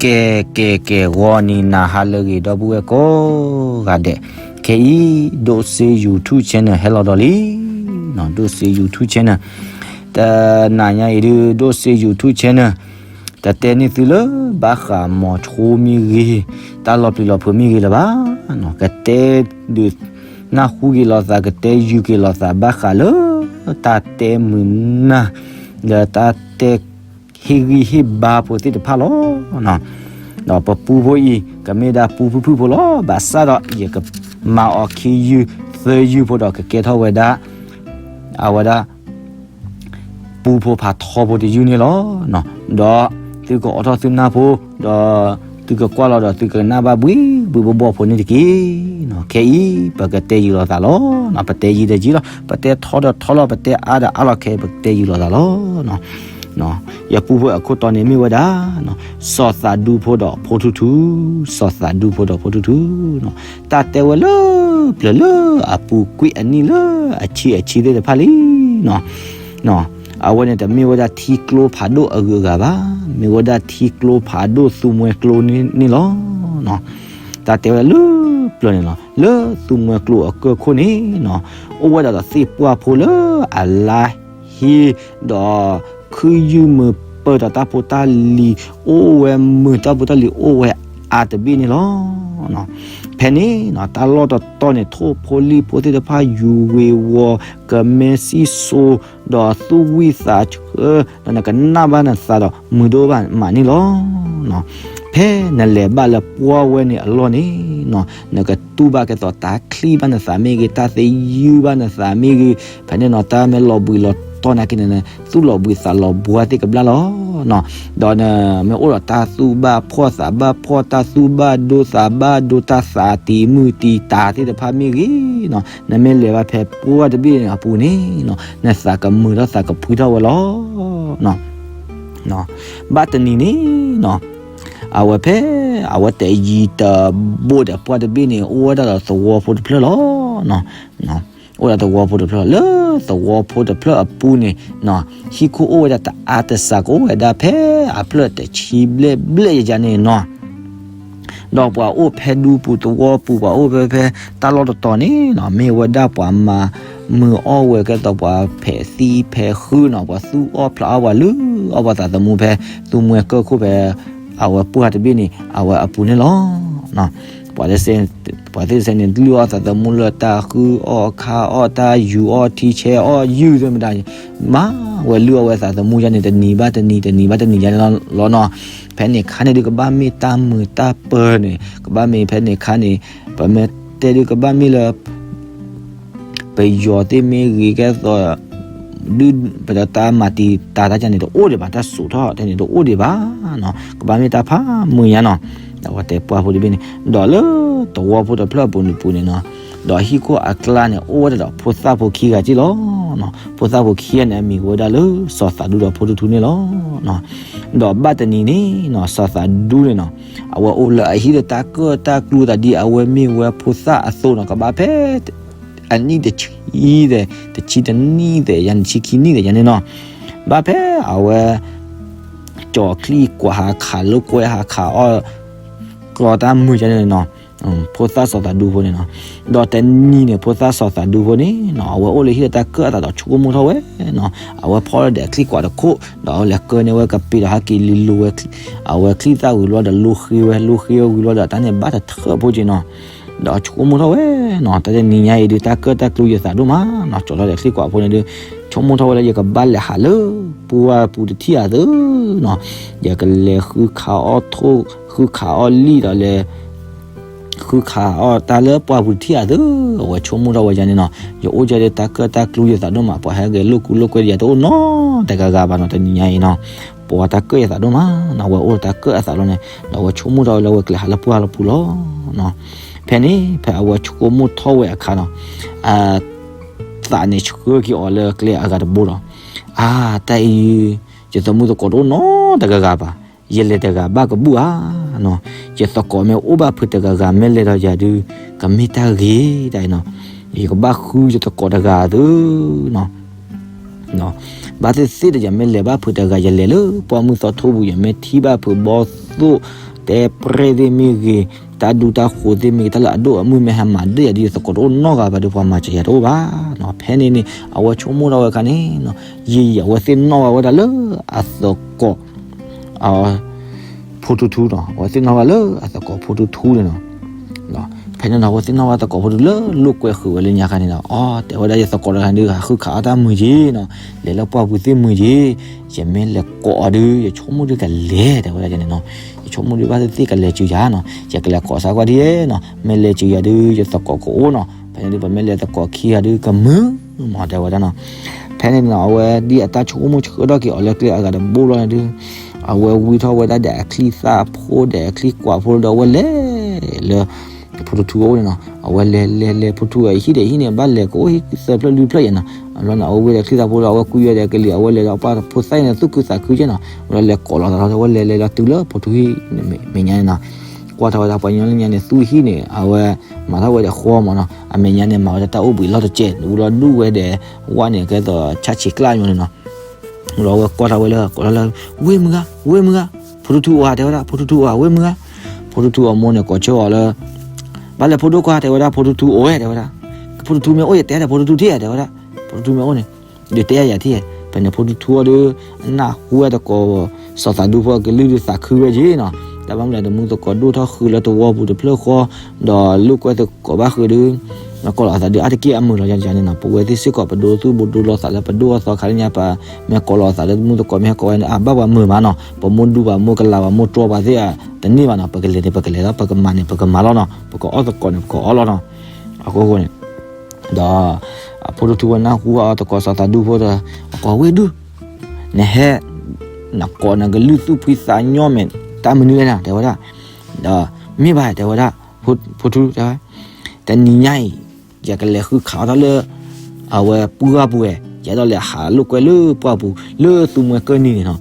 ကဲ ကဲ ကဲ ဂီၤနံၤနၤဟါလၢအဂ့ၤ ဒီပုၢ်ဝဲၢ်ကိးဂၤဒဲး, ခဲအံၤ ဒိၣ်စ့ YouTube channel ဟဲလီၤဒီးလံ, ဒိၣ်စ့ YouTube channel တနၤညါအံၤဒုး ဒိၣ်စ့ YouTube channel တတဲန့ၢ်သုလၢ ဘၣ်ဃးမိၤဆိမ့ၢ်ဂ့ၤ, တၢ်လီၤပျံၤလီၤဖုးမ့ၢ်ဂ့ၤလၢၤဘၣ်, ကတဲဒုး နၢ်ဟူက့ၤလိာ်သး ကတဲယုာ်က့ၤလိာ်သး ဘၣ်ဃးလၢ တၢ်တဲမုာ်နၢ် လၢတၢ်တဲ ဟ့ၣ်ဂံၢ်ဟ့ၣ်ဘါဖိသ့ၣ်တဖၣ်လီၤ. ဒီးပပူဖိအံၤ ကမ့ၢ်ဒၣ်ပူဖုၣ်ဖုၣ်ဖိလီၤ. ဘၣ်ဆၣ်ဒီး ယကမၤအီၤခံယုၢ်သၢယုၢ်ဖိဒီး ကကဲထီၣ်ဝဲဒၣ် အဝဲဒၣ် ပူဖိဖးထီဖိတယုၢ်န့ၣ်လီၤ. ဒီးသုကအိးထီၣ်သုနၢ်ဖိ, ဒီးသုကကွၢ်လီၤဒီး သုကနၣ်ဘၣ်ဘှံးဘှံးဘှီၣ်ဘှီၣ်ဖိန့ၣ်တက့ၢ်. ခဲအံၤ ပကတဲယုာ်လိာ်သးလီၤ. ပတဲယံာ်ဒီးယံာ်လီၤ, ပတဲထီဒီးထီလီၤ, ပတဲအါဒီးအါလီၤ, ခဲအံၤ ပကတဲယုာ်လိာ်သးလီၤ. ယပူဖိအခိၣ်တီန့ၣ်မ့ၢ်ဝဲဒၣ် စီၤသးဒူဖိဒီးဖိထူထူ, စီၤသးဒူဖိဒီးဖိထူထူ, တၢ်တဲဝဲလၢပျၢၤလၢအပူၤကွံာ်အနံၣ်လၢအဆံအဆံသ့ၣ်တဖၣ်လံ. အဝဲန့ၣ်တမ့ၢ်ဝဲဒၣ်ထံကျိဖးဒိၣ်အဂုၤအဂၤဘၣ်, မ့ၢ်ဝဲဒၣ်ထံကျိဖးဒိၣ်သူမွဲကျိန့ၣ်လီၤ. တၢ်တဲဝဲဒၣ်လၢပျၢၤန့ၣ်လီၤ, လၢသူမွဲကျိအကၢၢ်ခိၣ်န့ၣ်, အိၣ်ဝဲဒၣ်ဒီးသ့ၣ်ပှၢ်ဖိလၢအလါဟ့, ဒီးခုယုၢ်မုာ်ပၢၢ်ဒီးတၢ်ဖိတၢ်လံၤ, အိၣ်ဝဲမုာ်တၢ်ဖိတၢ်လံၤအိၣ်ဝဲအါတဘ့ၣ်န့ၣ်လီၤ. ဖဲန့ၣ် တၢ်လီၢ်တတီၤန့ၣ် ထိၣ်ဖိလံၣ်ဖိသ့ၣ်တဖၣ်ယူၤဝ့ၤဝီၤ ကမဲစံၣ်စိၤ ဒီးသူၣ်ဝံၣ်သးဆၢ, ဒီးနကနၣ်ဘၣ်နသးဒီးမုာ်ဒိၣ်ဘၣ်မးန့ၣ်လီၤ. ဖဲနလဲၤဘၣ်လၢပှၢ်ဝဲန့ၣ်အလီၢ်န့ၣ်, နကတူၢ်ဘၣ်ကဲသိးတၢ်ချံၣ်ဘၣ်နသးမ့ၢ်ဂ့ၤ, တၢ်သယုၢ်ဘၣ်နသးမ့ၢ်ဂ့ၤ, ဖဲန့ၣ်နီၤ တၢ်မ့ၢ်လီၤဘှံးလီၤတီၤနာ်က့န့ၣ် သူၣ်လီၤဘှံးသးလီၤဘှါသ့ၣ်ကဘျၣ်လီၤ. ဒီးနမ့ၢ်အိၣ်ဒီးတၢ်သူၣ်ဘၣ်ဖှီၣ်သးဘၣ်ဖှီၣ်, တၢ်သူၣ်ဘၣ်ဒိသးဘၣ်ဒိ, တၢ်သးတံၤမုၢ်တံၤတၤသ့ၣ်တဖၣ်မ့ၢ်ဂ့ၤနီၤ, နမ့ၢ်လဲၤဘၣ်ဖဲပှၢ်တဘ့ၣ်န့ၣ်အပူၤန့ၣ်နီၤ, နသးကမုာ်ထီၣ်သးကဖှံထီၣ်ဝဲလီၤ. ဘၣ်တနံၤန့ၣ်နီၤ, အဝဲဖဲ အဝဲတယံၤတဘူးဒီးပှၢ်တဘ့ၣ်န့ၣ် အိၣ်ဝဲဒၣ်ဒီးသဝီဖိတဖျၢၣ်လီၤ. အိၣ်ဒီးသဝီဖိတဖျၢၣ်, လၢသဝီဖိတဖျၢၣ်အပူၤန့ၣ်နီၤ, ဟံၣ်ခိၣ်အိၣ်ဝဲဒၣ်တအါတစှၤ ကအိၣ်ဝဲဒၣ်ဖဲအဖျၢၣ်တဆံဘျဲၣ်ဘျဲၣ်ယၤန့ၣ်နီၤ. ဒီးပှၤအိၣ်ဖဲဒူပူၤသဝီပူၤ, ပှၤအိၣ်ဖဲဖဲတၢ်လီၢ်တတီၤန့ၣ်နီၤ, မ့ၢ်ဝဲဒၣ်ပှၤမၤမုာ်အီၣ်ဝဲကဲသိးပှၤဖဲးသံဖဲးဃုနီၤ, ပှၤသူၣ်အီၣ်ဖျးအီၣ်ပှၤလုၢ်အီၣ်ပှၤသးသမူဖဲ သူမွဲကၢၢ်ခိၣ်ဖဲ အဝဲပှၢ်တဘ့ၣ်န့ၣ် အဝဲအပူၤန့ၣ်လီၤ. ပှၤသ့ၣ် ပှၤသ့ၣ်တဖၣ်န့ၣ် လုၢ်အီၣ်သးသမူလၢတၢ်ဃုအီၣ်ခါအီၣ် တၢ်ယူၤအီၣ်ထံဆဲးအီၣ်ယုၢ်သ့ၣ်မတၤ, မၤဝဲလုၢ်အီၣ်ဝဲသးသမူယါန့ၣ် တနံၤဘၣ်တနံၤ တနံၤဘၣ်တနံၤယါန့ၣ်လီၤနီၤ. ဖဲန့ၣ်ခါန့ၣ်ဒုး ကဘၣ်မ့ၢ်တၢ်မုာ်တၢ်ပၢၤန့ၣ် ကဘၣ်မ့ၢ်ဖဲန့ၣ်ခါန့ၣ် ပမ့ၢ်တဲဒုးကဘၣ်မ့ၢ်လၢ ပယီၤသ့ၣ်မ့ၢ်ဂ့ၤကဲသိး ဒုးပတၢ်မၤတံာ်တာ်တၢ်ကန့ၣ် တအိၣ်ဒံးဘၣ်, တၢ်စိာ်ထီၣ်တဲန့ၣ် တအိၣ်ဒံးဘၣ်နီၤ, ကဘၣ်မ့ၢ်တၢ်ဖးမုာ်ညါနီၤ. ဒီးအဝဲတဲပှၢ်ဖိတဘ့ၣ်န့ၣ် ဒီးလၢသဝီဖိတဖျၢၣ်အပူၤန့ၣ်ပူၤန့ၣ်နီၤ, ဒီးဟံၣ်ခိၣ်အကျါန့ၣ် အိၣ်ဝဲဒၣ်ဒီးဖိသၣ်ဖိခံဂၤက့ၢ်လီၤ. ဖိသၣ်ဖိခံဂၤန့ၣ် အမံၤကဝဲဒၣ်လၢ စီၤသးဒူဒီးဖိထူထူန့ၣ်လီၤ. ဒီးဘၣ်တနံၤန့ၣ်နီၤ စီၤသးဒူန့ၣ်နီၤ အဝဲအိၣ်လၢအဟံၣ်ဒီးတၢ်ကၢၣ်တၢ်ကျူသးဒ်အဝဲမ့ၢ်ဝဲဖိသၣ်အသိးနီၤ, ကဘၣ်ဖဲ အနံၣ်တဆံသဲး, တဆံတနံၣ်သဲးယါန့ၣ် ဆံခံနံၣ်သဲးယါန့ၣ်နီၤ, ဘၣ်ဖဲအဝဲ ကၠီၤချံၣ်ကွၢ်ဟးခးလိာ်ကွဲဟးခးအီၣ် ကျီတၢ်မုာ်ယါန့ၣ်နီၤ, ဖိသၣ်စီၤသးဒူဖိန့ၣ်နီၤ, ဒီးတနံၤန့ၣ် ဖိသၣ်စီၤသးဒူဖိန့ၣ်နီၤ အဝဲအိၣ်လၢဟံၣ်ဒီးတၢ်ကၢၣ်အသးဒီးဆိကမိၣ်ထီၣ်ဝဲနီၤ, အဝဲဖီၣ်လၢဒီးအချံၣ်ကွၢ်တခိၣ် ဒီးအဝဲလဲၤကၢန့ၢ်ဝဲကပ့ၤဒီးဟဲက့ၤလံၤလိၤဝဲ အဝဲချံၣ်သၣ်ဝံၤလီၤဒီးလိဃ့ဝဲ, လိဃ့ဝံၤလီၤဒီးတၢ်န့ၣ်ဘၣ်တထၢၣ်ဖိက့ၤနီၤ, ဒီးဆိကမိၣ်ထီၣ်ဝဲနီၤ, တၢ်တနံၤညါအံၤဒုး တၢ်ကၢၣ်တၢ်ကျူယသးဒိၣ်မးနီၤ, ကၠီၤထီၣ်ဒီးချံၣ်ကွၢ်ဖိန့ၣ်ဒုး ဆိကမိၣ်ထီၣ်ဝဲလၢ ယကဘၣ်လဲၤဟးလၢပှၢ်ပူၤတထံၣ်အသးနီၤ, ယကလဲၤဃုခးအီၣ်ထိၣ် ဃုခးအီၣ်လံၣ်ဒီးလဲၤ ဃုခးအီၣ်တၢ်လၢပှၢ်ပူၤတထံၣ်အသး, အဝဲဆိကမိၣ်ထီၣ်ဝဲယါန့ၣ်နီၤ, ယအိၣ်ယဲဒၣ်တၢ်ကၢၣ်တၢ်ကျူယသးဒိၣ်မး, ပှၤဟဲဂဲၤလိာ်ကူလိာ်ကွဲဒီးယၤတအိၣ်နီတဂၤဂၤဘၣ်နီၤ, တနံၤညါအံၤနီၤ, ပှၤတၢ်ကၢၣ်ယသးဒိၣ်မးနီၤ, အဝဲအိၣ်တၢ်ကၢၣ်အသးလီၤန့ၣ်, ဒီးအဝဲဆိကမိၣ်ထီၣ်ဝဲလၢအဝဲကလဲၤဟးလၢပှၢ်လီၤပူၤလီၤ. ဖဲန့ၣ် ဖဲအဝဲဆိကမိၣ်ထီၣ်ဝဲအခါနီၤ, သးန့ၣ်ဆှၢက့ၤအီၤလၢကျဲအဂၤတဘိဒီး, အါ တၢ်အံၤ ယသမူသကိးတအိၣ်နီတဂၤဂၤဘၣ်, ယလဲၤတဂၤဘၣ်ကဘူၣ်ဧါနီၤ, ယသကိးမ့ၢ်အိၣ်ဘၣ်ဖုးတဂၤဂၤ မ့ၢ်လဲၤဒီးယၤဒုး ကမ့ၢ်တၢ်ဂ့ၤတၢ်အံၤနီၤ, ယကဘၣ်ဃုယသကိးတဂၤသုနီၤ, ဘၣ်သ့ၣ်သ့ၣ်ဒီး ယမ့ၢ်လဲၤဘၣ်ဖုးတဂၤ ယလဲၤလၢပှၢ်မုၢ်သီထိပူၤ ယမ့ၢ်ထံၣ်ဘၣ်ဖုးဘီသိၣ် တဲပြဲၢ်သ့ၣ်မ့ၢ်ဂ့ၤ, တၢ်ဒူတၢ်ဃိၤသ့ၣ်မ့ၢ်ဂ့ၤ, တၢ်လၢအဒိၣ်အမုၢ်မ့ၢ်ဟဲမၤဒၣ်ယၤဒီး ယသကိးတအိၣ်နီတဂၤဘၣ်ဒီး ပှၤမၤစၢၤယၤတအိၣ်ဘၣ်နီၤ. ဖဲန့ၣ်န့ၣ် အဝဲဆိကမိၣ်ထီၣ်ဝဲအခါန့ၣ်နီၤ, ယံာ်ယံာ် အဝဲသ့ၣ်နီၣ်ဘၣ်ဝဲဒၣ်လၢအသကိး အ ဖိထူထူနီၤ, အဝဲသ့ၣ်နီၣ်ဘၣ်လၢအသကိးဖိထူထူန့ၣ်နီၤ. ဖဲန့ၣ်နီၤ အဝဲသ့ၣ်နီၣ်ဘၣ်သကိးဖိထူထူလၢလိာ်ကွဲဃုာ်ဝဲလၢညါခါန့ၣ်ဒီး အီ တဲဝဲဒၣ် ယသကိးတဂၤဒုး ဟးဃုခးအီၣ်တၢ်မုာ်က့ၤနီၤ, လဲၤလၢပှၢ်ပူၤသ့ၣ်မုာ်က့ၤ, ယမ့ၢ်လဲၤကိးအီၤဒုး ယဆိကမိၣ်ဒုးကလဲၤ တဲဝဲဒၣ်န့ၣ်နီၤ. ယဆိကမိၣ်ဒုးဘၣ်သ့ၣ်သ့ၣ်ကလဲၤစူၤယၤနီၤ, ယကလဲၤကိးစးကွၢ်ဒ်နီၤ, မ့ၢ်လဲၤစူၤယၤဒုး ယသကိးကအိၣ်နီၤ, ဖဲန့ၣ်ဒုး ပမ့ၢ်လဲၤသကိးခံဂၤဒုးကမုာ်မး တဲဝဲဒၣ်နီၤ. ဖဲန့ၣ်နီၤ အဝဲဒ်အတၢ်ဆိကမိၣ်ဆှၢထီၣ်က့ၤအီၤလၢကျဲအဂၤတဘိလီၤန့ၣ်ဒုး အဝဲဝံထီၣ်ဝဲဒၣ်ဒီးအချံသၣ်ဖိဒီးအချံကွၢ်ဖိဒီး အဝဲလဲၤလၢ ဖိထူထူအအိၣ်န့ၣ်နီၤ. အဝဲလဲၤလဲၤလဲၤ ဖိထူအဟံၣ်ဒီးဟံၣ်န့ၣ် ဘၣ်လဲၤကအိၣ်ဟံၣ်သၢဖျၢၣ်လွံၢ်ဖျၢၣ်ယဲနီၤ. အဘျီန့ၣ် အဝဲဝံဒီးချံသၣ်ဖိဒီး အဝဲကွံဝဲဒီးကလံၤ အဝဲလဲၤဒီးပှၢ်ဖိသၣ်န့ၣ် သူၣ်ခုသးခုကဲနီၤ. အဝဲလဲၤကိးလီၤသးလီၤ အဝဲလဲၤလဲၤလီၤတုၤလၢဖိထူဟံၣ်မဲာ်ညါန့ၣ်နီၤ. ကွၢ်ထီၣ်ဝဲဒၣ်ပှၤညီလၢညါန့ၣ် သူၣ်ဟံၣ်န့ၣ် အဝဲမၤထီၣ်ဝဲဒီးဃီမးနီၤ. အမဲာ်ညါန့ၣ် မၤဝဲဒၣ်တၢ်အိၣ်ဘှံးလီၢ်တစဲး ဝံၤလီၤဒူၣ်ဝဲဒီး ဝၣ်န့ၣ် ကဲသိးဆၣ်ဆံးကျၣ်ညီန့ၣ်နီၤ. ဒီးအဝဲကွၢ်ထီၣ်ဝဲလၢ ကိးထီၣ်လၢ ဝ့ၢ်မုၢ်ဂၤ ဝ့ၢ်မုၢ်ဂၤ, ဖိထူထူအိၣ်ဧါ တဲဝဲဒၣ်, ဖိထူထူအိၣ်ဧါ ဝ့ၢ်မုၢ်ဂၤ. ဖိထူထူအမိၢ်န့ၣ် ကိးဆၢအီၤလၢ ဘၣ်လဲၤဖိဒိၣ်ကွၢ် တဲဝဲဒၣ်, ဖိထူထူအိၣ်ဝဲ တဲဝဲဒၣ်. ဖိထူထူမ့ၢ်အိၣ် ယတဲဒီးဖိထူထူထံၣ်ဧါ တဲဝဲဒၣ်. ဖိထူထူမ့ၢ်အိၣ်န့ၣ် ဒုးတဲယၤထံၣ်ဧါ. ဖဲန့ၣ်ဖိထူထူအီၤဒီး အနၢ်ဟူဝဲသကိး စီၤသးဒူဖိအကလုၢ်ဒုးသးခုဝဲက့ၤနီၤ. တၢ်ဘၣ်မနုၤလဲၣ် တမူသကိးဒိၣ်ထီၣ်ဃုာ်လၢသဝီပူၤတဖျၢၣ်ဃီ ဒီးလိာ်ကွဲသကိးဘၣ်ဃုာ်ဒီး ကိးလီၤအသးဒုး အါတက့ၢ်အမုာ်လီၤယၤန့ၣ်နီၤ. ပဝဲသ့ၣ်စ့ၢ်ကီး ပဒိသူၣ်ပဒိလီၤသးလၢပဒိၣ်အသီခါလၢညါ ပမ့ၢ်ကိးလီၤအသးလၢတမူသကိး မ့ၢ်ဟဲကိးဝဲန့ၣ် အဘၣ်ပှၤမုာ်မးနီၤ. ပမိၢ်ဒူပှၤမိၢ်ကလၤပှၤမိၢ်တြီပှၤသ့ၣ်ဧါ တန့ၢ်ဘၣ်နီၤ. ပကလဲၤန့ၣ် ပကလဲၤလီၤ, ပကမၤန့ၣ် ပကမၤလီၤနီၤ. ပကအီၣ်သကိးန့ၣ် ပကအီၣ်လီၤနီၤ. အဃိဃိန့ၣ် ဒီး အဖိထူထူဝဲနၢ်ဟူအီၤသကိးစီၤသးဒူဖိဒီး အကိးဝဲဒုး နဟဲ နကိးနကလုၢ်သူၣ်ဖှံသးညီမဲာ် တၢ်မနုၤလဲၣ်နၤ တဲဝဲဒၣ်. ဒီး မ့ၢ်ဘၣ် တဲဝဲဒၣ်, ဖိထူ တဲဝဲ, တနံၤညါအံၤ ယကလဲၤဃုခးအီၣ်တၢ်လၢ အဝဲပှၢ်ပူၤဝဲ, ယအဲၣ်ဒိးလဲၤဟးလိာ်ကွဲလၢပှၢ်ပူၤ လၢသူမှဲကၢၢ်နံၤန့ၣ်နီၤ,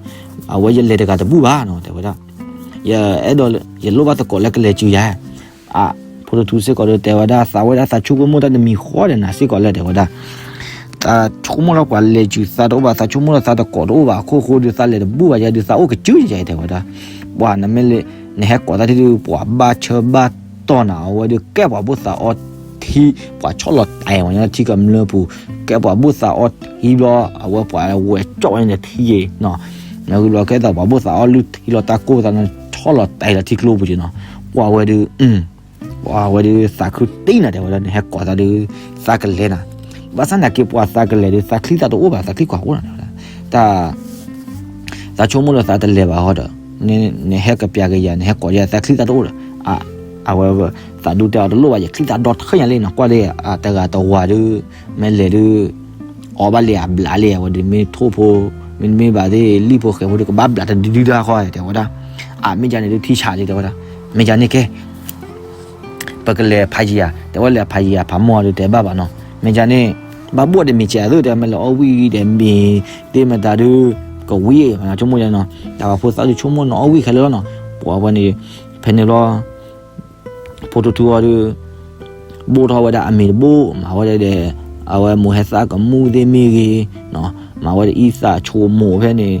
အဝဲယလဲၤတဂၤတဘူၣ်ဘၣ်နီၤ တဲဝဲဒၣ်. ယအဲၣ်ဒိး ယလိၣ်ဘၣ်သကိးလၢကလဲၤစူၤယၤ အ ဖိထူထူစ့ၢ်ကီးဒီးတဲဝဲဒၣ် သးဝဲဒၣ်သးဆိကမိၣ်တၢ်တမံၤဃီဒီးနၤစ့ၢ်ကီးလၢ တဲဝဲဒၣ်. သးဆိကမိၣ်လၢပှၤလဲၤစူၤသးတအိၣ်ဘၣ်, သးဆိကမိၣ်လၢသးသကိးတအိၣ်ဘၣ်အခိၣ်ဃိဒီး သးလဲၤတဘူၣ်ဘၣ်ယၤဒီး သးအိၣ်ကစူၤယၤ တဲဝဲဒၣ်. ပှၤနမ့ၢ်လဲၤ နဟဲကိးသးထံၣ်ဒီး ပှၤဘၣ်ဆၢဘၣ်တီၢ်နၤ အဝဲဒီးကဲပှၤဘိၣ်သးအီထံ, ပှၤဆီၣ်လီၤတဲာ်ဝဲညါထံကမျၢၢ်ပူၤ, ကဲပှၤဘိၣ်သးအီထံဘျီ အဝဲပှၤဝဲကၠီၣ်ဝဲန့ၣ်ထံယ့ၤနီၤ, နဂုၤလီၤကဲသးပှၤဘိၣ်သးအီလုၢ်ထံလီၤတၢ်ကိၢ်သးန့ၣ် ဆီၣ်လီၤတဲာ်လီၤထံကျိပူၤက့ၤနီၤ, ပှၤဝဲဒီး ပှၤဝဲဒီးသးခုတံၢ်နၤ တဲဝဲဒၣ် နဟဲကိးသးဒီး သးကလဲၤနၤ, ဘၣ်ဆၣ်သနာ်က့ ပှၤသးကလဲၤဒီး သးချံသးတအိၣ်ဘၣ် သးချံကွၢ်အိၣ်နၤ တဲဝဲဒၣ်, တၢ် သးဆိကမိၣ်ဒီးသးတလဲၤဘၣ်ဃီဒီး နဟဲကပျးကယၤ နဟဲကိးယၤ သးချံသးတအိၣ်ဒီး အဝဲ သးဒူတဲအီၤတလိၣ်ဘၣ် ယချံသးဒီတခါညါလံနီၤ, ကွၢ်လံ အတဂၤတဝၤဒီး မ့ၢ်လဲၤဒီး အီၣ်ဘၣ်လံအဘျးလံ အဝဲဒီးမ့ၢ်ထိၣ်ဖိ မ့တမ့ၢ်ဘၣ်သ့ၣ် လံၣ်ဖိဃဲၤဖိဒီး ကဘၣ်ဘျးတဒုဒုဒၣ်ဃီ တဲဝဲဒၣ်, အမ့ၢ်ဒ်န့ၣ်ဒုးထံဆးလံ တဲဝဲဒၣ်, မ့ၢ်ဒ်န့ၣ်ကဲ ပကလဲၤဖးယံၤဧါ တဲဝဲ လဲၤဖးယံၤဧါ ဖးမိၢ်အီၤဒီးတဲဘၣ်ဘၣ်နီၤ, မ့ၢ်ဒ်န့ၣ် ဘၣ်ဘိၣ်ဒီးမ့ၢ်ကဲအသိး တဲဝဲ မ့ၢ်လဲၤအီၣ်ဝံၣ်ဒီးမ့ၢ်သ့ၣ်မတၤဒီး ကဝံၣ် ဆိကမိၣ်ယါနီၤ, တၢ်ပှၤဖိသၣ်ဒုးဆိကမိၣ်နီၤ အီၣ်ဝံၣ်ခဲလၢာ်လီၤနီၤ, ပှၤဝဲန့ၣ် ဖဲန့ၣ်ဘျီ ဖိထူထူအီၤဒီး ဘိၣ်ထီၣ်ဝဲဒၣ်အမ့ၤတဘိၣ် မၤဝဲဒၣ်ဒီး အဝဲမိၢ်ဟဲသၣ်ကမူၣ်သ့ၣ်မ့ၢ်ဂ့ၤ မၤဝဲဒၣ်အံသၣ်ဆိမိၣ်ဖဲန့ၣ်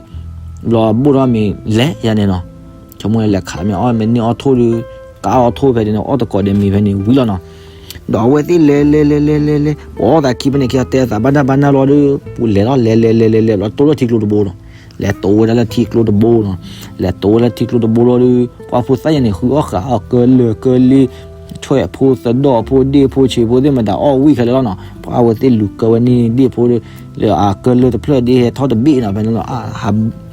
ဘျီဘိၣ်ထီၣ်မ့ၤလဲၤယါန့ၣ်နီၤ, ဆိကမိၣ်လဲၤခးမ့ၢ်အီၣ်မ့ၢ်န့ၢ်အီၣ်ထိၣ်ဒီး ကအီၣ်ထိၣ်ဖဲန့ၣ် အီၣ်သကိးဒီးမ့ၤဖဲန့ၣ်ဝံၤလီၤနီၤ, ဒီးအဝဲသ့ၣ်လဲၤလဲၤလဲၤလဲၤလဲၤလဲၤ ပှၤအီၣ်သးခံဖဲန့ၣ်ခံ တဲသးဘၣ်နၢ်ဘၣ်နၢ်လီၤဒီး ပူၤလဲၤလီၤ လဲၤလဲၤလဲၤလဲၤလဲၤ လီၤတိၢ်လၢထံကျိတဘိနီၤ, လဲၤတိၢ်ဝဲဒၣ်လၢထံကျိတဘိနီၤ, လဲၤတိၢ်ဝဲလၢထံကျိတဘိလီၤဒီး ပှၤဖိသၣ်ယါန့ၣ် ဃုအီၣ်ဃာ်အီၣ်ကၢလၢၢ်ကၢလ့ ဆွဲၣ်ဖိသဒီၣ်ဖိဒ့ၣ်ဖိဆံးဖိသ့ၣ်မတၤအီၣ်ဝံၣ်ခဲလၢာ်လီၤနီၤ, ပှၤအဝဲသ့ၣ်လူၤကၢဝဲန့ၣ်ဒ့ၣ်ဖိ လၢအကၢလၢၢ်တဖျၢၣ်ဒ့ၣ်ဟဲထီၣ်တဘ့ၣ်နီၤ, ဖဲန့ၣ်လီၤ ဟး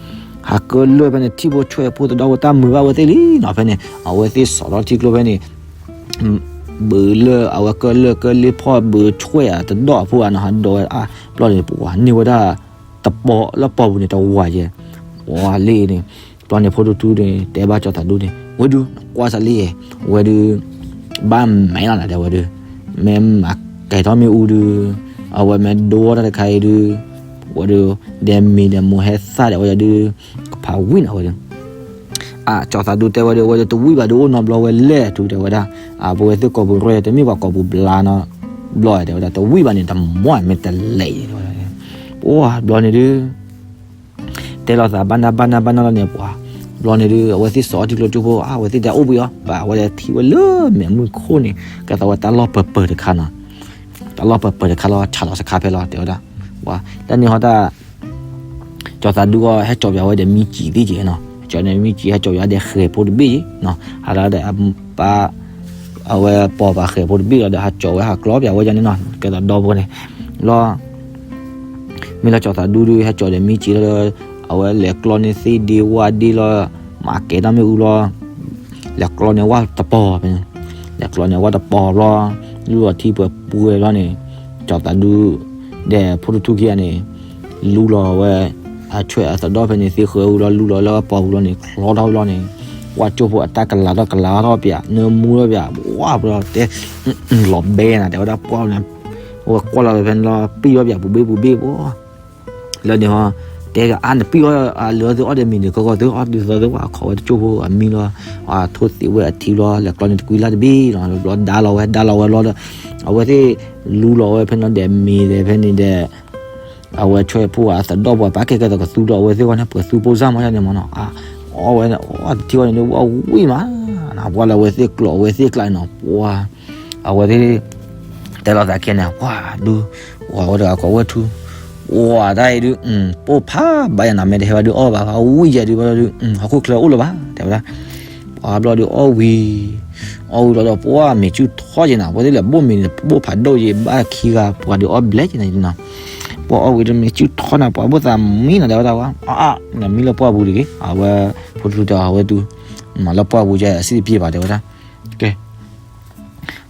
ကၢလၢၢ်ဖဲန့ၣ် ထံၣ်ဖိဆွဲၣ်ဖိသဒီၣ်ဖိတၢ်မုာ်ဘၣ်ဝဲသ့ၣ်လံနီၤ, ဖဲန့ၣ် အဝဲသ့ၣ်စိာ်ထီၣ်ထံကျိဖဲန့ၣ် ဘုးလၢအဝဲကၢလၢၢ်ကၢလ့ဖီၣ်ဘုးဆွဲၣ်အတဒီၣ်အဖိဧါနီၤ, ဟးဒိးဝဲအါ ဘျီန့ၣ် ပှၤန့ၢ်ဝဲဒၣ်တပီၤလၢပီၢ်ပူၤန့ၣ်တဝၤယဲၢ်, ပှၤလ့န့ၣ် ဘျီန့ၣ်ဖိထူထူန့ၣ် တဲဘၣ်ကၠီၤသးဒူန့ၣ် ဝဲဒုး နကွၢ်စၢ်လံ, ဝဲဒုး ဘၣ်မဲာ်လီၤနၤ တဲဝဲဒုး, မ့ၢ်မၤကဲၤထီၣ်မ့ၣ်အူဒုး, အဝဲမ့ၢ်ဒိတၢ်တခါအံၤဒုး, ဝဲဒုး ဒဲမ့ၤဒီးမိၢ်ဟဲသၣ်ဒီးဝဲဒုး, ကဖးဝံၣ်နၤဝဲဒုး အကၠီၤသးဒူတဲဝဲဒီး ဝဲဒၣ်တဝံၣ်ဘၣ်ဒီးအိၣ်နီတဘျီဝဲလဲၣ်ထူတဲဝဲဒၣ်, အပဝဲသ့ၣ်ကိာ်ပူၤရၢ တမ့ၢ်ပှၤကိာ်ပူၤဘျါနီတဘျီတဲဝဲဒၣ်, တဝံၣ်ဘၣ်န့ၣ် တမီၢ်မ့ၢ်တလဲၤတဲဝဲဒၣ်, ပှၤဘျီန့ၣ်ဒုး တဲလိာ်သးဘၣ်နၢ်ဘၣ်နၢ်ဘၣ်နၢ်လီၤန့ၣ် ပှၤ ဘျီန့ၣ်ဒုး အဝဲသ့ၣ်စိာ်အီထံကျိကၠိဖိ အဝဲသ့ၣ်တဲအိၣ်ဘှံးအီၤ ပှၤအဝဲတဲထံၣ်ဝဲလၢမဲာ်မုၢ်ခိၣ်န့ၣ် ကဲသိးဝဲတၢ်လီၢ်ပၢၤပၢၤတခါနီၤ, တၢ်လီၢ်ပၢၤပၢၤတခါလီၤ ဆးလီၤစခါဖဲလီၤ တဲဝဲဒၣ်, ဝဲ တၢ်န့ၣ်ဟီတၢ် ကၠီၤသးဒူအီၤ ဟဲကၠီၤပၠးဝဲဒီးမံကၠံးသ့ၣ်က့နီၤ, ကၠီၤန့ၣ်မံကၠံး ဟဲကၠီၤပၠးဒီးဃဲၤဖိတဘ့ၣ်က့နီၤ, ဟးလၢဒီးအပၢ် အဝဲပိာ်ပာ်ဃဲၤဖိတဘ့ၣ်လီၤဒီး ဟးကၠီၤဝဲဟးကျီပၠးဝဲဒၣ်န့ၣ်နီၤ, ကဲသိးဒီဖိန့ၣ် လီၤ မ့ၢ်လၢကၠီၤသးဒူဒုး ဟဲကၠီၤဒီးမံကၠံးလီၤဒီး အဝဲလဲၤကျီန့ၢ်သ့ၣ်ဒ့ဝၣ်ဒ့လီၤ, မၤကဲၤတၢ်မ့ၣ်အူလီၤ, လဲၤကျီန့ၢ်ဝၣ်တပီၤဖဲန့ၣ်, လဲၤကျီန့ၢ်ဝၣ်တပီၤဘျီ, လူလီၤထံပှဲၤပှဲၤဘျီန့ၣ်, ကၠီၤသးဒူ ဒီးဖိထူထူခံဂၤန့ၣ် လူလီၤဝဲ အဆွဲအသဒီၣ်ဖဲန့ၣ် သ့ဃၢၤဝံၤလီၤ လူလီၤလၢပှၢ်ပူၤလီၤန့ၣ် ချီထီၣ်ဝံၤလီၤန့ၣ်, ဝၣ်ကၠိဖိအတၢ်ကလၤထီၣ်ကလၤထီၣ်ပၠး နၢမူထီၣ်ပၠး ဝၣ်ဘျီတဲ လီၤဘဲနၤ တဲဝဲဒၣ်ပှၢ်န့ၣ်, အဝဲကွၢ်လီၤဖဲန့ၣ်လီၤ ပံၣ်ထီၣ်ပၠးပူၤဘ့ၣ်ပူၤဘ့ၣ်ပှၢ် လၢန့ၣ်ဟီ တဲအါနပံၣ်ထီၣ်အလၢသုအီၣ်ဒီးမံၤန့ၣ် ကီကီသုအီၣ်ဒုးသီသုဝဲ ခိးဝဲတကၠိဖိအမံလီၤ, ထိၣ်သ့ဝဲအထံလီၤ လဲၤကျီန့ၢ်တကွံလၢ်တဘ့ၣ်လီၤ ဘျီဒါလီၤဝဲ ဒါလီၤဝဲလီၤဒီး အဝဲသ့ၣ်လူလီၤဝဲဖဲန့ၣ်ဒီးမ့ၤဒီးဖဲန့ၣ်ဒီး အဝဲဆွဲဖိအသဒီၣ်ပှၤပာ်ကဲကဲသိးကသူဒီးအဝဲသ့ၣ်ဝဲန့ၣ် ပှၤသူဖိစၢ်မီၢ်ယါန့ၣ်မီၢ်နီၤ, အီၣ်ဝဲအီၣ်တထံၣ်ဝဲန့ၣ် ဝၣ်ဝံၣ်မး, ပှၤလၢအဝဲသ့ၣ်ကျိးအဝဲသ့ၣ်ကျါနီၤ ပှၤ အဝဲသ့ၣ် တဲလိာ်သးခဲန့ၣ် ပှၤဒုး ဝဲတဂၤကိးဝဲၢ်ထူ ဝဲတၢ်အံၤဒုး ပိၢ်ဖးဘၣ်ယၤနီၤ မ့ၢ်တဟဲဘၣ်ဒုးအီၣ်ဘၣ် အဝံၣ်ယဲဒုးဘၣ်ဒုး ဟီၣ်ခိၣ်ချၢအိၣ်လၢၤဘၣ် တဲဝဲဒၣ်, ပှၤဘျီဒုးအီၣ်ဝံၤ အီၣ်ဝံၤဘျီဒီး ပှၤမ့ၤစုၣ်ထီၣ်က့ၤနီၤ အဝဲသ့ၣ်လဲၤဘိၣ်မ့ၤန့ၣ် ဘိၣ်ဖးဒိၣ်ယဲဘၣ်ခံဂၤ ပှၤဒုးအီၣ်ဘျဲၣ်က့ၤန့ၣ်နီၤ, ပှၤအီၣ်ဝံၤဒီးမ့ၤစုၣ်ထီၣ်နီၤ ပှၤဘိၣ်သးမံနီၤ တဲဝဲဒၣ်ဝဲ အါအါ နမံလၢပှၢ်ပူၤတဂ့ၤ အဝဲ ဖိထူတဲအီၤ အဝဲသူ မၤလၢပှၢ်ပူၤယဲအစံၣ်တပျ့ၤဘၣ် တဲဝဲဒၣ် ကဲ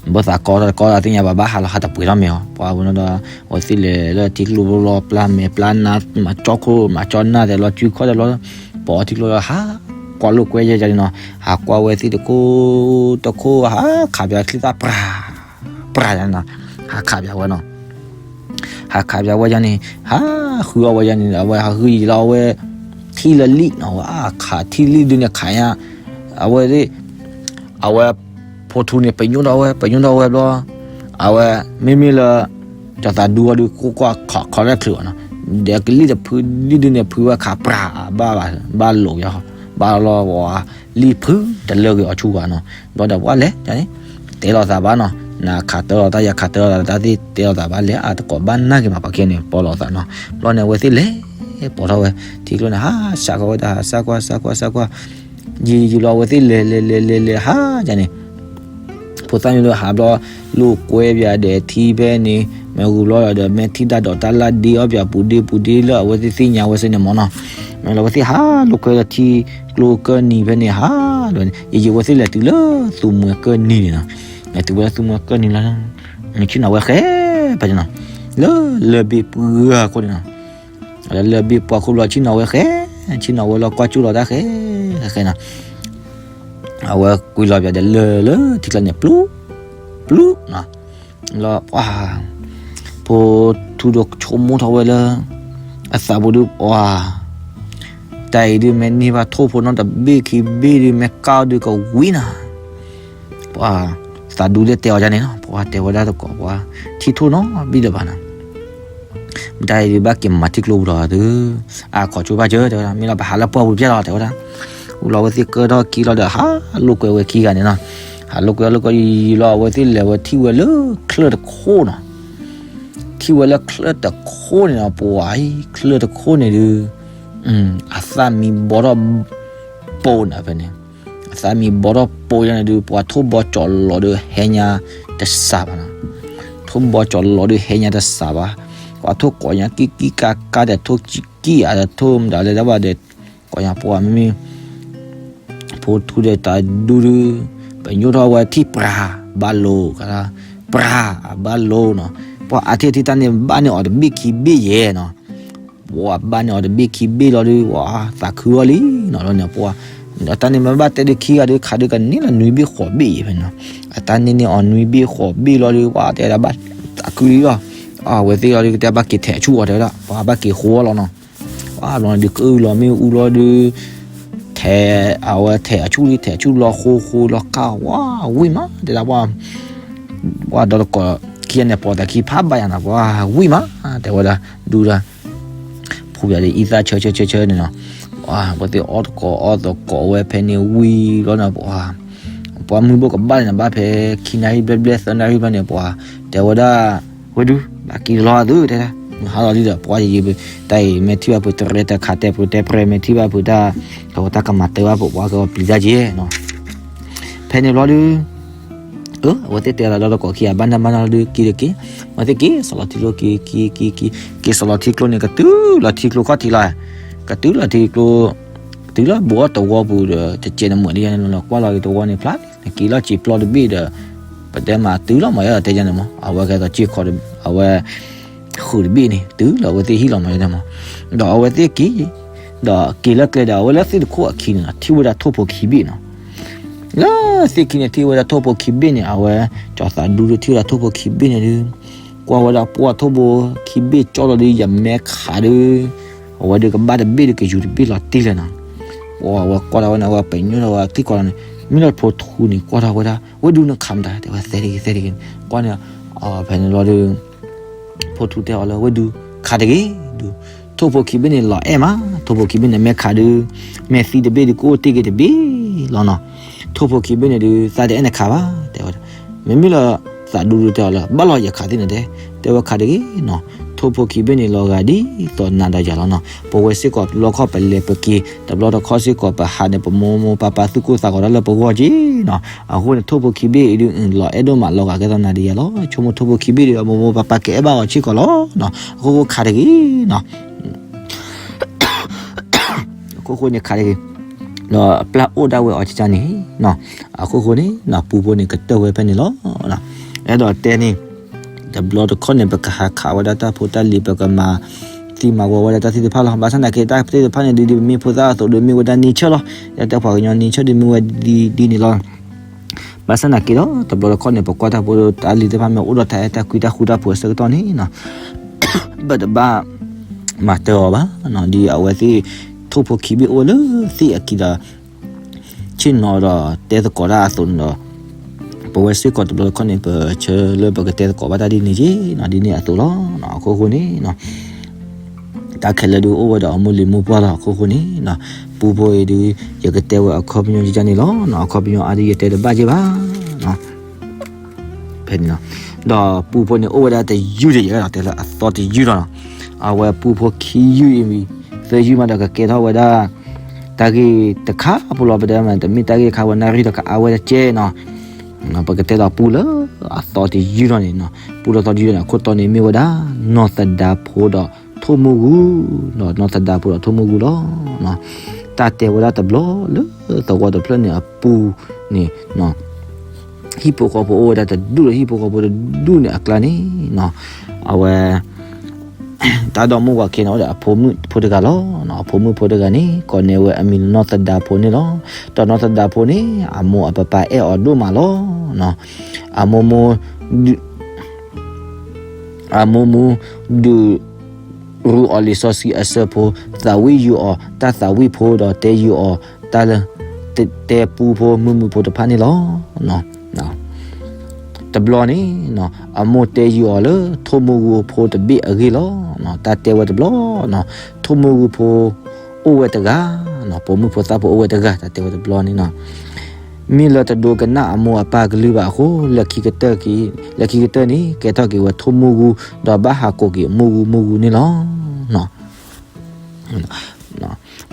ဘၣ်သးကီတၢ်ကီတၢ်သ့ၣ်ညါဘၣ် ဘၣ်ဟးလီၤဟးတပှ့ၤထီၣ်မ့ၤအီၤ ပှၤဝဲန့ၣ်ဒီး အဝဲသ့ၣ်လဲၤလၢထံကျိဘျီဘျီ ပျၢ်မဲာ်ပျၢ်နါ မၤကၠီခိၣ် မၤကၠီနၢ်တဲလီၤ စုခီၣ်တဲလီၤ ဟးကွၢ်လိာ်ကွဲယဲယါန့ၣ်နီၤ ဟးကွၢ်ဝဲသ့ၣ်တခိၣ် တခိၣ် ဟးခးပၠးချံသၣ်ပြၤ ပြၤယါန့ၣ်နီၤ ဟးခးပၠးဝဲနီၤ ဟးခးပၠးဝဲယါန့ၣ် ဟးဃုအီၣ်ဝဲယါန့ၣ် အဝဲဟးဃုယံာ်လီၤ အဝဲ ထံၣ်လၢလံၣ်နီၤ ဝဲခးထံၣ်လံၣ်ဒုးန့ၣ်ခးညါ အဝဲသ့ၣ် အဝဲ ဖိထူန့ၣ် ပညိၣ်ထီၣ်ဝဲ ပညိၣ်ထီၣ်ဝဲဘျီ အဝဲ မ့မ့ၢ်လၢ ကၠီၤသးဒူအီၤဒုး ကိးကွၢ်ခီၣ်ခီၣ်ရဲၣ်ချုးဘၣ်နီၤ ဒီးကလံၣ်တဖု လံၣ်ဒုးန့ၣ် ဖုဝဲခးပြၤ ဘၣ်ဘၣ် ဘၣ်လိာ်ယါ ဘၣ်လီၤဝဲ လံၣ်ဖုတလၢဂ့ၤအီၤဆူၣ်ဘၣ်နီၤ ဘျီဒီးပှၤလဲၤန့ၣ် တဲလိာ်သးဘၣ်နီၤ နခးတၢ်လိာ်သး ယခးတၢ်လိာ်သး တၢ်သ့ၣ်တဲလိာ်သးဘၣ်လဲၤ အတကိးဘၣ်နာ်က့ၤမး ပှၤခဲန့ၣ် ပီလိာ်သးနီၤ ဘျီန့ၣ် အဝဲသ့ၣ်လဲၤ ပိာ်ထီၣ်ဝဲ ထံကျိန့ၣ် ဟးစးကီးဝဲဒၣ် ဟးစးကွၢ် စးကွၢ် စးကွၢ် ယံာ်ယံာ်လီၤ အဝဲသ့ၣ်လဲၤလဲၤလဲၤလဲၤလဲၤ ဟးယါန့ၣ် ဖိသၣ်မံၤလၢဟးဘျီ လိာ်ကွဲပၠးဒီးထံဖဲန့ၣ် မ့ၢ်ဂုာ်ဘျီဒီး မ့ၢ်ထံၣ်တၢ်ဒိးတၢ်လၢ်ဒ့အီၣ်ပၠးပူၤဒ့ပူၤဒ့လၢအဝဲသ့ၣ်သ့ၣ်ညါဝဲစ့ၢ်န့ၣ်မ့ၢ်နီၤ မ့ၢ်လၢအဝဲသ့ၣ်ဟးလိာ်ကွဲလၢထံကျိကၢၢ်နံၤဖဲန့ၣ် ဟးဒီး ယံာ်ယံာ်အဝဲသ့ၣ်လဲၤတုၤလၢသူမှဲကၢၢ်နံၤန့ၣ်နီၤ လဲၤတုၤဝဲလၢသူမှဲကၢၢ်နံၤလီၤ ဆ့ၣ်နီၤဝဲဃဲ ဖဲန့ၣ်နီၤ လၢလၢၢ်ဘ့ၣ်ပှၢ်ခိၣ်န့ၣ်နီၤ လၢလၢၢ်ဘ့ၣ်ပှၢ်ခိၣ်ဘျီ ဆ့ၣ်နီၤဝဲဃဲ ဆ့ၣ်နီၤဝဲလီၤကွၢ်ကၠူၣ်လီၤတၢ်ဃဲ ဃဲဃဲနီၤ အဝဲကွံာ်လီၤပၠးဒီးလၢလၢထံကျါန့ၣ် ပျူၤ ပျူၤနီၤ လီၤပှၤ ဖိထူဒီးဆိကမိၣ်ထီၣ်ဝဲလၢ အသးပူၤဒုးပှၤ တၢ်အံၤဒုးမ့ၢ်န့ၢ်ဘၣ်ထိၣ်ဖိနီတဘ့ၣ်ခံဘ့ၣ်ဒုး မ့ၢ်ကၢ်ဒုးကဝံၤနၤ ပှၤ သးဒူလၢတဲအီၤဒ်န့ၣ်နီၤ ပှၤတဲဝဲဒၣ်တကိးပှၤ ထံၣ်ထိၣ်နီတဘ့ၣ်လၢၤဘၣ်နီၤ တၢ်အံၤဒုးဘၣ်က့ၤမၤထံကျိပူၤဒီးသု အခိးကၠိဘၣ်စၢၤ တဲဝဲဒၣ် မ့ၢ်လီၤပဟးလၢပှၢ်ပူၤပျဲလီၤ တဲဝဲဒၣ် ဝံၤလီၤအဝဲသ့ၣ်ကၢထီၣ်ခံလီၤဒီး ဟးလိာ်ကွဲဝဲခံဂၤန့ၣ်နီၤ ဟးလိာ်ကွဲလိာ်ကွဲယံာ်ယံာ်လီၤ အဝဲသ့ၣ်လဲၤဝဲထံၣ်ဝဲလၢချၢၣ်တခိၣ်နီၤ ထံၣ်ဝဲလၢချၢၣ်တခိၣ်န့ၣ်နီၤ ပှၤအံၤ ချၢၣ်တခိၣ်န့ၣ်ဒုး အသၣ်မံဘီထီၣ် ပိာ်နၤဖဲန့ၣ် အသၣ်မံဘီထီၣ်ပိာ်ယါန့ၣ်ဒုး ပှၤထိၣ်ဘီကၠီၤလီၤဒုးဟဲညါတစှၤဘၣ်နီၤ ထိၣ်ဘီကၠီၤလီၤဒုးဟဲညါတစှၤဘၣ် ပှၤထိၣ်ကိးညါကံၢ်ကံၢ်ကါကါဒီးထိၣ်ကံၢ်ကံၢ်အါဒီးထိၣ်မတၤလဲၣ်ဒၣ်ဘၣ်ဒီး ကိးညါပှၤမ့မ့ၢ် ဖိထူဒီးသးဒူဒုး ပညိၣ်ထီၣ်ဝဲထံၣ်ပြၤ ဘၣ်လိာ် ကါ ပြၤ အဘၣ်လိာ်နီၤ ပှၤအါထီၣ်ထံၣ်တၢ်န့ၣ်ဘၣ်န့ၢ်အီၤတဘ့ၣ်ခံဘ့ၣ်ယဲနီၤ ပှၤဘၣ်န့ၢ်အီၤတဘ့ၣ်ခံဘ့ၣ်လီၤဒုး ပှၤသးခုအီၤလံနီၤ လီၤန့ၣ် ပှၤ တၢ်န့ၣ်မ့ၢ်ဘၣ်တဲဒုးခံဂၤဒုး ခးဒုးကန့ၢ်လီၤနွံဘ့ၣ်ဃိးဘ့ၣ်ယဲဖဲနီၤ အတၢ်န့ၢ်န့ၢ်အီၤနွံဘ့ၣ်ဃိးဘ့ၣ်လီၤဒုး ပှၤတဲဝဲဒၣ်ဘၣ်သးခုလံလီၤ အဝဲသ့ၣ်လီၤဒုး ကတဲဘၣ်က့ၤထဲးအဆူၣ်အီၤတဲဝဲဒၣ် ပှၤဘၣ်က့ၤဃိအီၤလီၤနီၤ ပှၤဘျီန့ၣ်ဒုး ကအုလီၤမ့ၣ်အူလီၤဒုး ထဲး အဝဲထဲးအဆူၣ်လံ ထဲးအဆူၣ်လီၤဃိဃိလီၤကၢ်ဝါဝံၣ်မး တဲဒၣ်ပှၤ ပှၤဒီတကိးခံဂၤန့ၣ် ပိာ်သးခံဖးဘၣ်ယၤနီၤ ပှၤဝံၣ်မး တဲဝဲဒၣ် ဒူဒၣ် ဖိပၠးဒီးအံသၣ်ဆၢဆၢဆၢဆၢန့ၣ်နီၤ အဝဲသ့ၣ်အီၣ်တကိးအီၣ်သကိးဝဲဖဲန့ၣ်ဝံၤလီၤန့ၣ် ပှၤ ပှၤမုၢ်ဘိၣ်ကဘၣ်လံန့ၣ် ဘၣ်ဖဲခံနၣ်ရံၣ်ဘျဲၣ်ဘျဲၣ်သၢနၣ်ရံၣ်ဘျဲၣ်န့ၣ် ပှၤတဲဝဲဒၣ်, ဝဲဒုး ဘၣ်က့ၤလီၤသု တဲဒၣ်, ဟးလီၤလံဒီး ပှၤယံၤ တၢ်အံၤ မ့ၢ်ထံၣ်ဘၣ်ဖုးတရဲတခးတဲပြိတဲပြဲ မ့ၢ်ထံၣ်ဘၣ်ဖုးတၢ် တဝဲတၢ်ကမၤတၢ်ဘၣ်ဖုး ပှၤကပျံၤတၢ်က့ၤနီၤ. ဖဲန့ၣ်ဘျီဒုး အဝဲသ့ၣ်တဲလီၤဒီးတကိးခံဂၤ ဘၣ်နၢ်ဘၣ်နၢ်လီၤဒုး က့ၤတက့ၤ, အဝဲသ့ၣ်က့ၤစီၤလီၤထံကျိ က့ၤ က့ၤ က့ၤ က့ၤ က့ၤစီၤလီၤထံကျိန့ၣ် ကတုၤလီၤထံကျိခီၣ်ထံးလီၤ, ကတုၤလီၤထံကျိ, တုၤလီၤဘူးအီၣ်တဝီပူၤဒီး တစဲးနမုာ်န့ၣ်ယါန့ၣ်လီၤ ကွၢ်လီၤက့ၤတဝီန့ၣ်ဖျါန့ၣ် က့ၤလီၤစံာ်ပျီတဘ့ၣ်ဒီး ပတဲမၤတုၤလီၤမးယါဒီးတဲယါန့ၣ်မး အဝဲကဲသိးစ့ၢ်ကီး အဝဲ ဃုာ်တဘ့ၣ်န့ၣ် တုၤလီၤအဝဲသ့ၣ်ဟံၣ်လီၤမးယါန့ၣ်မး, ဒီးအဝဲသ့ၣ်က့ၤ ဒီးက့ၤလၢကျဲဒီး အဝဲလၢသ့ၣ်တခိၣ်အခံန့ၣ် ထံၣ်ဝဲဒၣ်ထိၣ်ဖိခံဘ့ၣ်နီၤ. လၢသ့ၣ်ခံန့ၣ် ထံၣ်ဝဲဒၣ်ထိၣ်ဖိခံဘ့ၣ်န့ၣ် အဝဲ ကၠီၤသးဒူဒုး ထံၣ်ဝဲဒၣ်ထိၣ်ဖိခံဘ့ၣ်န့ၣ်ဒုး ကွၢ်ဝဲဒၣ်ပှၢ်ထိၣ်ဖိခံဘ့ၣ်ကၠီလီၤဒုး ယမဲခးဒုး အဝဲဒုးကဘၣ်တဘ့ၣ်ဒုးကယူၤတဘ့ၣ်လီၤတံၢ်လၢၤနီၤ. အဝဲကွၢ်ထီၣ်ဝဲန့ၣ် အဝဲပညိၣ်ထီၣ်ဝဲသံကွၢ်လီၤန့ၣ် မ့ၢ်လၢဖိထူန့ၣ် ကွၢ်ထီၣ်ဝဲဒၣ် ဝဲဒုးနခးမတၤ တဲဝဲသဲတဂ့ၤ သဲတဂ့ၤန့ၣ် ကွၢ်န့ၣ် ဖဲန့ၣ်လီၤဒုး ဖိထူတဲအီၤလၢ ဝဲဒုး ခးတဂ့ၤဒုး ထိၣ်ဖိခံဘ့ၣ်န့ၣ်လီၤအဲၣ်မး ထိၣ်ဖိခံဘ့ၣ်န့ၣ် မဲခးဒုး မဲာ်သံတဘ့ၣ်ဒုး ကအိၣ်တ့ၢ်က့ၤတဘ့ၣ်လီၤနီၤ. ထိၣ်ဖိခံဘ့ၣ်န့ၣ်ဒုး သးတအဲၣ်နခးဘၣ် တဲဝဲဒၣ်. မ့မ့ၢ်လၢ သးဒူဒုးတဲအီၤလၢ ဘၣ်လီၤယခးသ့ၣ်န့ၣ်တဲ တဲဝဲခးတဂ့ၤနီၤ. ထိၣ်ဖိခံဘ့ၣ်န့ၣ် လီၤဂာ်ဒ်သိးနၤဒီးယၤလီၤနီၤ. ပဝဲစ့ၢ်ကီးတဘျီခီၣ် ပလဲၤပက့ၤ တဘျီတခီၣ်စ့ၢ်ကီး ပဟးန့ၣ် ပမိၢ်မိၢ်ပၢ်ပၢ်သူၣ်ကိၢ်သးဂီၤတၢ်လၢပဂီၢ်က့ၤနီၤ. အဃိန့ၣ် ထိၣ်ဖိခံဘ့ၣ်အံၤဒုး လီၤအဲၣ်ဒိၣ်မး လီၤဂာ်ကဲသိးနၤဒီးယၤလီၤ. ဆိကမိၣ်ထိၣ်ဖိခံဘ့ၣ်ဒုး အမိၢ်မိၢ်ပၢ်ပၢ်ကအဲၣ်ဘၣ်အီၤစ့ၢ်ကီးလီၤနီၤ. အခိၣ်ဃိခးတဂ့ၤနီၤ. အခိၣ်ဃိန့ၣ်ခးတဂ့ၤ ဒီးပျၢ်အိၣ်ဒၣ်ဝဲအီၤကကန့ၣ်နီၤ. အခိၣ်ဃိန့ၣ်နီၤ ပူဖိန့ၣ်ကတၢၢ်ဝဲဖဲန့ၣ်လီၤ. အဲၣ်ဒိးတဲန့ၣ် တဘျီတခီၣ်န့ၣ် ပကဟးခးဝဲဒၣ်တၢ်ဖိတၢ်လံၤ ပကမၤသံမၤဝီဝဲဒၣ်တၢ်သ့ၣ်တဖၣ်လီၤ. ဘၣ်ဆၣ်သနာ်က့ တၢ်သ့ၣ်တဖၣ်န့ၣ် ဒ်ဒ်ပမ့ၢ်ဖိသၣ်အသိးဒီး မ့ၢ်ဝဲဒၣ် nature လီၤ. တၢ်ပှၤကညီ nature ဒ်မ့ၢ်ဝဲဒ်န့ၣ်လီၤ. ဘၣ်ဆၣ်သနာ်က့ဒီး တဘျီတခီၣ်န့ၣ် ပကွၢ်တၢ်ဖိတၢ်လံၤသ့ၣ်တဖၣ် မ့ၢ်အိၣ်ဒီးတၢ်အဲၣ်တၢ်ကွံတၢ်ဃူတၢ်ဖိးအဆၢကတီၢ်န့ၣ်နီၤ ပတဘၣ်မၤတၢ်အီၤဘၣ်နီၤ. ဒ်အဝဲသ့ၣ် ထိၣ်ဖိခံဘ့ၣ်အိၣ်ဝဲလၢသ့ၣ်အခံဒီး ဆ့ၣ်နီၤဒီးတဲသကိးတၢ်အသိးန့ၣ်ဒီး ပဝဲစ့ၢ်ကီးတဘျီတခီၣ်န့ၣ် ပဆၢလၢပကတဲသကိးဘၣ်တၢ်ဒ်န့ၣ်က့ၤနီၤ ဒ်န့ၣ်အသိးလီၤ. အခိၣ်ဃိန့ၣ် တၢ်ခဲလၢာ်ဒုးအိၣ်ဝဲဒီးအမိၢ်လံၤမိၢ်ပှၢ်လီၤ. အခိၣ်ဃိန့ၣ် ပူဖိအံၤဒုး ယကတဲဝဲအခီပညီကကန့ၣ်လီၤ. အခီပညီအါဒုးယတဲတဘၣ်က့ၤဘၣ် ဖဲန့ၣ်လီၤ. ဒီးပူဖိန့ၣ်အိၣ်ဝဲဒၣ်တယုၢ်တယဲၢ်လီၤ တဲလၢအသီတယုၢ်လီၤနီၤ. အဝဲပူဖိခံယုၢ်အံၤ သၢယုၢ်မးဒီးကကဲထီၣ်ဝဲဒၣ် တၢ်ဂ့ၢ်တခါဖိလီၤ ပတဲမး တမ့ၢ်တၢ်ဂ့ၢ်တခါဝဲနၣ်ရံၣ်ဒီးကအါဝဲတကဲနီၤ. ပကတဲဒီးပူလၢအသီတယုၢ်လီၤန့ၣ်နီၤ. ပူလၢသီတယုၢ်န့ၣ် အခိၣ်တီန့ၣ်မ့ၢ်ဝဲဒၣ် နီၢ်သဒါဖိဒီးထိၣ်မုၢ်ဂူၤ, နီၢ်သဒါဖိဒီးထိၣ်မုၢ်ဂူၤလီၤ. တၢ်တဲဝဲဒၣ်တဘျီလၢသဝီတဖျၢၣ်န့ၣ်အပူၤန့ၣ် ဟံၣ်ဖိဃီဖိအိၣ်ဝဲဒၣ်တဒူၣ်ဒီး ဟံၣ်ဖိဃီဖိတဒူၣ်န့ၣ်အကျါန့ၣ်နီၤ အဝဲ တၢ်ဒီမိၢ်ဝၤခံန့ၣ်အိၣ်ဒီးအဖိမုၣ်ဖိတဂၤလီၤ. အဖိမုၣ်ဖိတဂၤန့ၣ် ကိးန့ၢ်ဝဲအမံၤနီၢ်သဒါဖိန့ၣ်လီၤ. ဒီးနီၢ်သဒါဖိန့ၣ် အမိၢ်အပၢ်ပၢ်အဲၣ်အီၤဒိၣ်မးလီၤ. အမိၢ်မိၢ် အမိၢ်မိၢ် ဒုး ရူးအီၤလံာ်စီဆှံအဆၢဖိ, သးဝံၣ်ယူၤအီၤ တၢ်သးဝံၣ်ဖိဒီးတဲယူၤအီၤ တၢ်လၢ တဲပူဖိမုၢ်မုၢ်ဖိတဖၣ်န့ၣ်လီၤ. တဘျီန့ၣ် အမိၢ်တဲယူၤအီၤလၢထိၣ်မုၢ်ဂူၤဖိတဘ့ၣ်အဂ့ၢ်လီၤ. တၢ်တဲဝဲတဘျီ ထိၣ်မုၢ်ဂူၤဖိအိၣ်ဝဲတဂၤ, ပိာ်မုၣ်ဖိသၣ်ဖိအိၣ်ဝဲတဂၤ တၢ်တဲဝဲတဘျီန့ၣ်နီၤ မ့ၢ်လၢတဒိကနၣ်အမိၢ်အပၢ်ကလုၢ်ဘၣ်အဃိ လၢခံကတၢၢ်န့ၣ် ကဲထီၣ်က့ၤဝဲထိၣ်မုၢ်ဂူၤ ဒီးဘၣ်ဟးကိးက့ၤမုၢ်ဂူၤမုၢ်ဂူၤန့ၣ်လီၤ.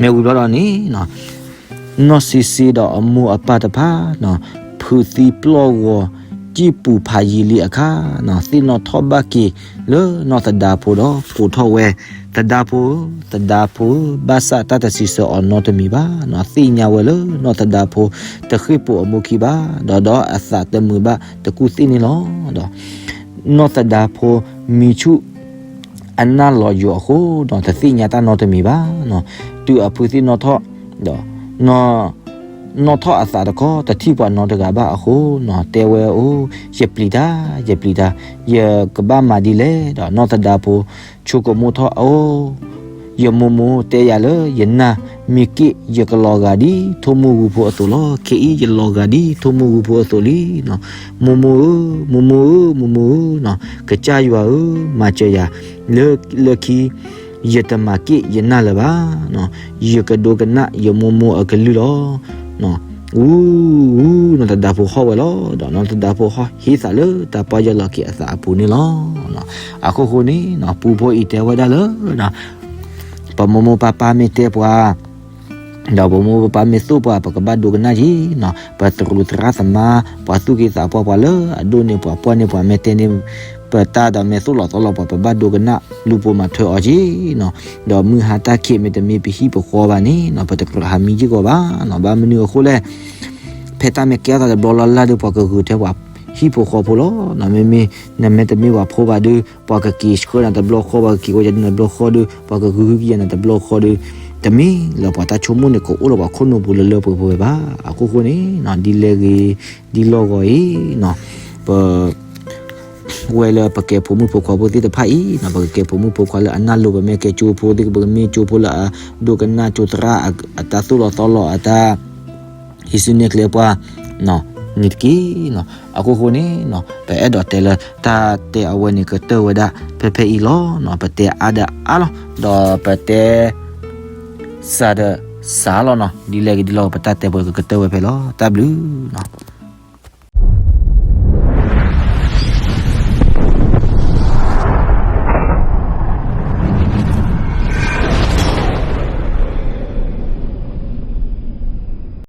မ့ၢ်ဝံၤဘျီဒီးန့ၣ် နီၢ်ဆံးဆံးဒီးအမိၢ်အပၢ်တဖၣ် ဖုးသံပျီၢ်ဂီၤ ကံၢ်ပူၤဖးယံာ်လံအခါ သ့ၣ်နီၣ်ထီၣ်ဘၣ်က့ၤလၢနီၢ်သဒါဖိဒီးကိးထီၣ်ဝဲ, သဒါဖိဧၢ, သဒါဖိဧၢ, ဘၣ်ဆၣ်တၢ်တစံးဆၢအီၤနီတမံၤဘၣ်. သ့ၣ်ညါဝဲလၢနီၢ်သဒါဖိတဃ့ၢ်ပိာ်အမိၢ်ခံဘၣ်, ဒီးဒီးအသးတမုာ်ဘၣ်တကူၣ်သ့ၣ်န့ၣ်လီၤ. ဒီးနီၢ်သဒါဖိမံဆူၣ် အနၢ်လီၤယိာ်အဃိဒီး တသ့ၣ်ညါတၢ်နီတမံၤဘၣ်. တုၤအဖုးသ့ၣ်နီၣ်ထီၣ်ဒီး နီၣ်ထီၣ်အသးတခီ တထံၣ်ပှၤနီတဂၤဘၣ်အဃိ တဲဝဲအိၣ်, ယပျံၤတၢ်, ယပျံၤတၢ်, ယကဘၣ်မၤဒ်လဲၣ်. ဒီးနီၢ်သဒါဖိဆိကမိၣ်ထီၣ်အီၤ, ယမိၢ်မိၢ်တဲယၤလၢ ယနၢ်မ့ၢ်က့ၣ် ယကလီၤဂာ်ဒ်ထိၣ်မုၢ်ဂူၤဖိအသိးလီၤ. ခဲအံၤ ယလီၤဂာ်ဒ်ထိၣ်မုၢ်ဂူၤဖိအသိးလံ. မိၢ်မိၢ်ဧၢ, မိၢ်မိၢ်ဧၢ, မိၢ်မိၢ်ဧၢ, ကစၢ်ယွၤဧၢ, မၤစၢၤယၤ, လၢခံ ယတမၤက့ၣ်ယနၢ်လၢၤဘၣ်, ယကဒိကနၣ်ယမိၢ်မိၢ်အကလုၢ်လီၤ. အူ အူ နီၢ်သဒါဖိဟီၣ်ဝဲလီၤ, ဒီးနီၢ်သဒါဖိဟီၣ်ဟ့သးလၢတၢ်ပီၢ်ယၢ်လီၤက့ၤအသးအပူၤန့ၣ်လီၤ. အခိၣ်ဃိန့ၣ် ပူဖိအံၤတဲဝဲဒၣ်လၢ ပမိၢ်မိၢ်ပၢ်ပၢ်မ့ၢ်တဲပှၤ ဒီးပမိၢ်ပၢ်မ့ၢ်သိၣ်ပှၤ ပကဘၣ်ဒိကနၣ်က့ၤနီၤ, ပသရူးသရၣ်သမါ ပှၤသူၣ်က့သးပှၢ် ပှၤလၢအဒိၣ်န့ၢ်ပှၤ ပှၢ်န့ၢ်ပှၤ မ့ၢ်တဲန့ၢ်ပတၢ်ဒီး မ့ၢ်သိၣ်လီၤသီလီၤပှၤ ပဘၣ်ဒိကနၣ် လူၤပိာ်မၤထွဲအီၤက့ၤနီၤ. ဒီးမုၢ်ဟါတၢ်ခံး မ့တမ့ၢ်ပဟံၣ်ပဃီဘၣ်န့ၣ်နီၤ ပတကြၢးဟးမံက့ၤကီးဘၣ်နီၤ. ဘၣ်မနုၤအဃိလဲၣ်, ဖဲတၢ်မ့ၢ်ကဲထီၣ်သးတဘျီလၢ်လၢ်ဒီး ပှၤကဂုာ်ထွဲပှၤဟံၣ်ဖိဃီဖိလီၤ. မ့မ့ၢ် နမ့ၢ်တမ့ၢ်ပှၤဖိဘၣ်ဒီး ပှၤကက့ၤဆှၢနၤတဘျီဃီ, ပှၤကက့ၤကီယၤနၤတဘျီဃီဒီး ပှၤကဂုာ်ဟုကယၤနၤတဘျီဃီဒီး တမ့ၢ်လၢပှၤတၢ်ဆိကမိၣ်န့ၣ် ကအိၣ်လၢပှၤခိၣ်နူာ်ပူၤလၢလၢပှဲၤပှဲၤဘၣ်. အခိၣ်ဃိန့ၣ် ဒ်လဲၣ်ဂ့ၤ ဒ်လီၢ်ဂီၤအံၤနီၤ, ပ ဝဲလၢပကဲဖိမုၣ်ဖိခွါဖိသ့ၣ်တဖၣ်အံၤနီၤ, ပကကဲဖိမုၣ်ဖိခွါလၢအနၢ်လိၤ, ပမ့ၢ်ကဲကၠိဖိသ့ၣ် ပကမ့ၢ်ကၠိဖိလၢအဒိကနၣ်ကၠိသရၣ်အတၢ်သိၣ်လီၤသီလီၤ အတၢ်ဟံးစုနဲၣ်ကျဲပှၤ န့ၣ်တက့ၢ်နီၤ. အခိၣ်ဃိန့ၣ် ပအဲၣ်ဒိးတဲလၢတၢ်တဲအဝဲန့ၣ်ကတၢၢ်ဝဲဒၣ်ဖဲဖဲအံၤလီၤ. ပတဲအါဒီးအါလီၤ, ဒီးပတဲစှၤဒီးစှၤလီၤနီၤ, ဒ်လဲၣ်ဂ့ၤဒ်လီၢ်ဂီၤ ပတၢ်တဲပှဲၤကကတၢၢ်ဝဲဖဲလီၤ. တၢ်ဘျုးနီၤ.